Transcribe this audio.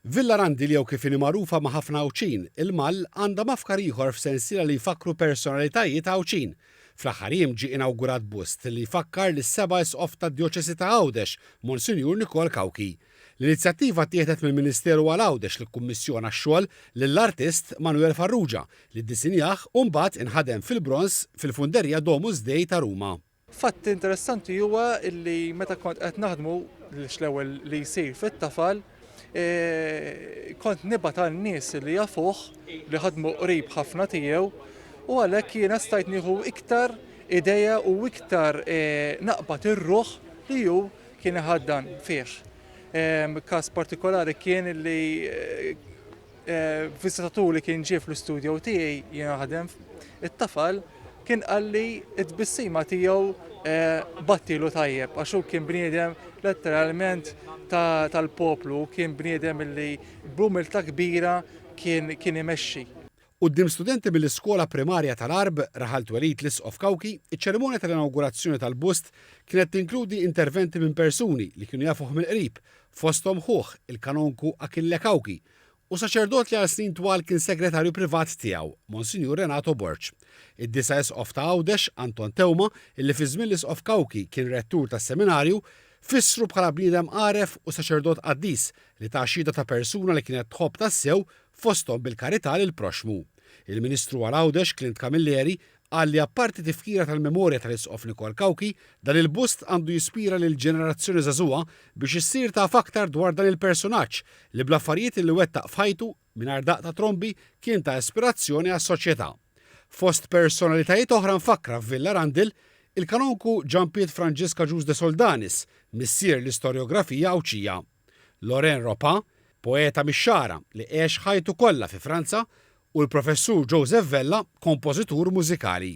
Villa Randil jew kif inhi magħrufa ma' ħafna Għawdxin, il-Mall, għandha mafkar ieħor f'sensiela li jfakkru personalitajiet Għawdxin. Fl-aħħar jiem ġie inawgurat bust li jfakkar lis-seba' Isqof tad-Djoċesi ta' Għawdex, Monsinjur Nikol Cauchi. L-inizjattiva ttieħdet mill-Ministeru għal Għawdex li kkummissjona x-xogħol lill-artist Manuel Farrugia li ddisinjah u mbagħad inħadem fil-bronż fil-Funderija Domus Dei ta' Ruma. Fatt interessanti huwa li meta kont qed naħdmu, l-ewwel li jsir fit-tafal, kont nibgħat għal nies li jafuh, li ħadmu qrib ħafna tiegħu, u għalhekk jiena stajt nieħu iktar idea u iktar naqbad ir-ruħ li hu kien iħaddan fih. Każ partikolari kien li Viżitatur li kien ġie fl-istudio tiegħi jiena naħdem it-tafal kien qalli t-tbissima tiegħu battilu tajjeb għax hu kien bniedem letteralment tal-poplu, kien bniedem li b'umiltà kbira kien kien imexxi. Quddiem studenti mill-iskola primarja tal-Għarb, raħal twelid l-Isqof Cauchi, iċ-ċerimonja tal-inawgurazzjoni tal-bust kienet tinkludi interventi minn persuni li kienu jafuh mill-qrib, fosthom ħuh, il-Kanonku Achille Cauchi, u saċerdot li għal snin twal kien segretarju privat tiegħu, Monsinjur Renato Borg. Id-disa' Isqof ta' Għawdex, Anton Teuma, illi fi żmien l-Isqof Cauchi kien rettur tas-Seminarju, fissru bħala bniedem għaref u saċerdot qaddis li ta xhieda ta' persuna li kienet tħobb tassew fosthom bil-karità lill-proxxmu. Il-Ministru għal Għawdex, Clint Camilleri, Qal li apparti tifkira tal-memorja tal-Isqof Nikol Cauchi, dan il-bust għandu jispira lill-ġenerazzjoni żagħżugħa biex issir taf aktar dwar dan il-persunaġġ li bl-affarijiet li wettaq f'ħajtu, mingħajr daqq ta' trombi, kien ta' ispirazzjoni għas-soċjetà. Fost personalitajiet oħra mfakkra f'Villa Randil, il-Kanonku Ġan Piet Franġisk Agius de Soldanis, missier l-istorjografija Għawdxija. Laurent Ropin, poeta mix-Xagħra li għex ħajtu kollha fi Franza, u l-Professur Joseph Vella, kompożitur mużikali.